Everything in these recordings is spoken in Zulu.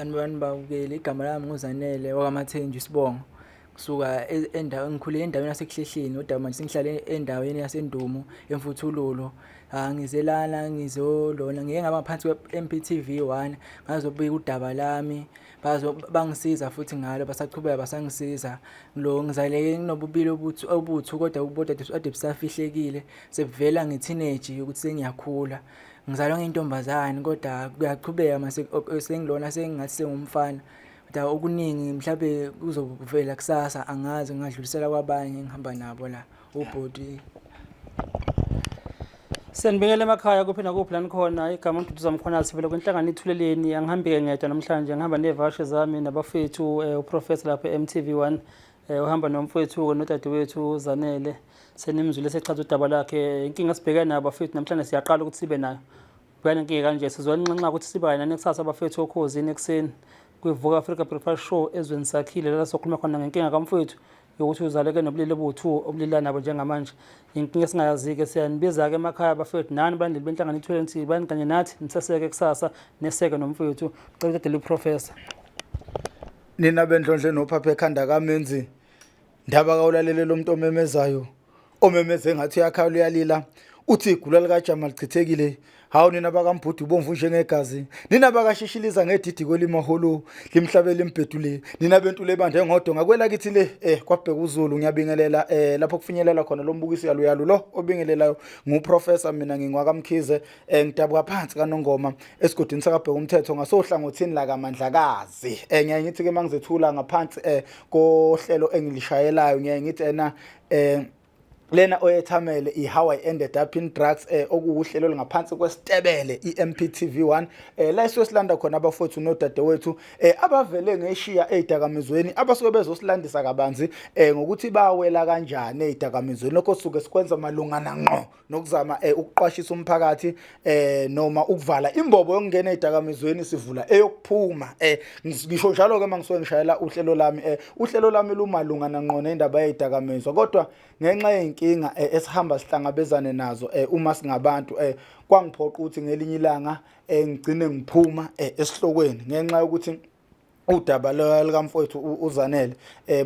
Sanibonani babukeli, igama lami nguZanele wakaMathenjwa isibongo. Kusuka endaweni ngikhulele endaweni yaseKuhlehleni kodwa manje sengihlale endaweni yaseNdumo eMfuthululo. Ah, ngize lana ngizolona ngike ngaba ngaphansi kwe-MPTV 1 ngazobika udaba lami bazo bangisiza futhi ngalo basaqhubeka basangisiza. Lo ngizaleke nginobubili obuthu obuthu kodwa ubodwa kade busafihlekile sebuvela nge-teenage ukuthi sengiyakhula. Ngizalwa ngiyintombazane kodwa kuyaqhubeka mase sengilona sengingathi sengumfana. Kodwa okuningi mhlawumbe kuzovela kusasa angazi ngingadlulisela kwabanye engihamba nabo la ubhuti. Senibingele emakhaya kuphi nakuphi la nikhona. Igama uMduduzi Mkhwanazi sivele kwinhlangano Ithuleleni. Angihambi-ke ngedwa namhlanje, ngihamba nevashe zami nabafethu uProfessor lapha e-MTV1 uhamba nomfowethu nodadewethu uZanele. Senimzwile sechaza udaba lwakhe. Inkinga esibhekene nayo bafethu namhlanje siyaqala ukuthi sibe nayo. Bhekana nenkinga kanje sizoninxenxa ukuthi sibe kanye nani kusasa bafethu okhozini ekuseni kwiVuka Africa Breakfast Show ezweni sakhile la sokhuluma khona ngenkinga kamfowethu yokuthi uzaleke nobulili obuwu-2 obulila nabo njengamanje. Inkinga esingayazi-ke siyanibiza-ke emakhaya bafethu nani balandeli benhlangano ithwele nithi bani kanye nathi niseseke kusasa neseke nomfowethu. Cela udedele uProfessor. Nina bendlondle nophapha ekhanda kamenzi ndaba kawulalele lo muntu omemezayo omemeze ngathi uyakhala uyalila uthi igula likajama lichithekile. Hawu nina bakambhudu ubomvu njengegazi, nina bakashishiliza ngedidi kwelimaholo limhlabe limbhedule, nina bentule ebande ngodonga kwelakithi le kwabheka uZulu. Ngiyabingelela lapho kufinyelela khona lo mbukiso yaluyalu lo obingelelayo nguProfessor, mina ngingwakaMkhize, ngidabuka phansi kaNongoma esigodini sakabheka umthetho ngasohlangothini lakaMandlakazi. Ngiyaye ngithi ke mangizethula ngaphansi kohlelo engilishayelayo, ngiyaye ngithi ena lena oyethamele i-How I Ended Up in Drugs, okuwuhlelo olungaphansi kwesitebele i-MPTV1, la esuke silanda khona abafowethu nodadewethu abavele ngeshiya ey'dakamizweni, abasuke bezosilandisa kabanzi ngokuthi bawela kanjani ey'dakamizweni. Lokho sisuke sikwenza malungana ngqo nokuzama ukuqwashisa umphakathi noma ukuvala imbobo yokungena ey'dakamizweni sivula eyokuphuma. Ngisho njalo-ke uma ngisuke ngishayela uhlelo lami, uhlelo lami lumalungana ngqo nendaba yey'dakamizwa, kodwa ngenxa yey'nkinga esihamba sihlangabezane nazo uma singabantu, kwangiphoqa ukuthi ngelinye ilanga ngigcine ngiphuma esihlokweni ngenxa yokuthi udaba likamfowethu uZanele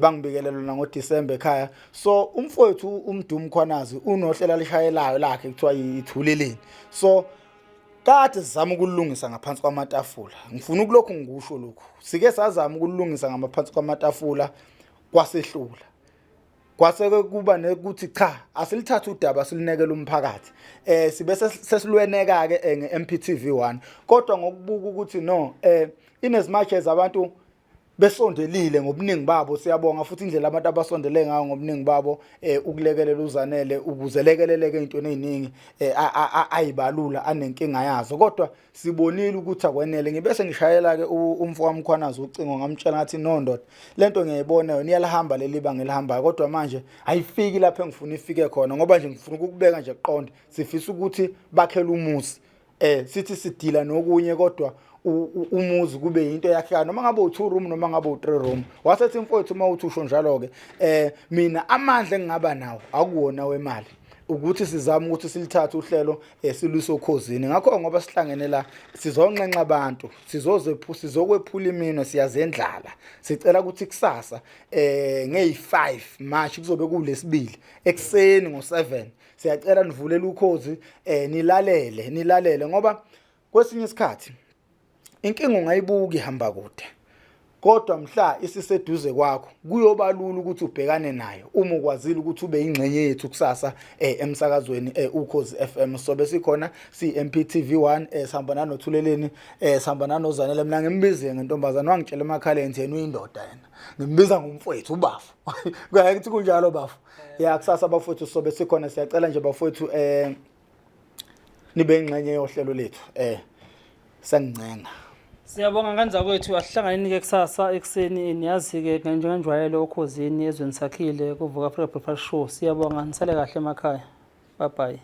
bangibikele lona ngoDisemba ekhaya. So umfowethu uMdu Mkhwanazi unohlelo alishayelayo lakhe kuthiwa ithuleleni. So kade sizama ukulungisa ngaphansi kwamatafula, ngifuna ukulokhu ngikusho lokhu, sike sazama ukulungisa ngaphansi kwamatafula kwasehlula, kwase kuba nekuthi cha asilithathe udaba silinekele umphakathi, sibe sesilweneka ke nge-MPTV1. Kodwa ngokubuka ukuthi no, in as much as abantu besondelile ngobuningi babo, siyabonga futhi indlela abantu abasondele ngayo ngobuningi babo ukulekelela uZanele ukuze lekeleleke ezintweni eziningi ayibalula anenkinga yazo, kodwa sibonile ukuthi akwenele. Ngibese ngishayela ke umfo kaMkhwanazi ucingo, ngamtshela ngathi no ndoda, lento ngiyayibona yona iyalihamba leli banga elihambayo, kodwa manje ayifiki lapho engifuna ifike khona, ngoba nje ngifuna ukukubeka nje kuqonde, sifisa ukuthi bakhele umuzi, sithi sidila nokunye, kodwa umuzi kube yinto yakheka noma ngabe u2 room noma ngabe u3 room. Wasethi mfowethu uma uthi usho njalo ke, mina amandla engingaba nawo akuwona wemali ukuthi sizame ukuthi silithathe uhlelo siluse okhozini. Ngakho ngoba sihlangene la sizonxenxa abantu, sizozephu sizokwephula iminwe, siyazendlala. Sicela ukuthi kusasa ngey5 March kuzobe kulesibili ekseni ngo7, siyacela nivulele ukhozi, nilalele nilalele, ngoba kwesinye isikhathi inkinga ungayibuka ihamba kude, kodwa mhla isiseduze kwakho kuyoba lula ukuthi ubhekane nayo uma ukwazile ukuthi ube ingxenye yethu kusasa emsakazweni Ukhozi FM. Sobe sikhona si MPTV1, sihamba nanothuleleni, sihamba nanoZanele. Mina ngimbize ngentombazana, wangitshela emakhaleni yena uyindoda, yena ngimbiza ngomfowethu ubafu. Kuyaye kuthi kunjalo bafu ya. Kusasa bafowethu sobe sikhona, siyacela nje bafowethu nibe ingxenye yohlelo lethu, sengincenga. Siyabonga kanzakwethu, asihlanganeni-ke kusasa ekuseni, niyazi-ke njengenjwayelo okhozini ezweni sakhile kuVuka Africa Breakfast Show. Siyabonga, nisale kahle emakhaya. Bye bye.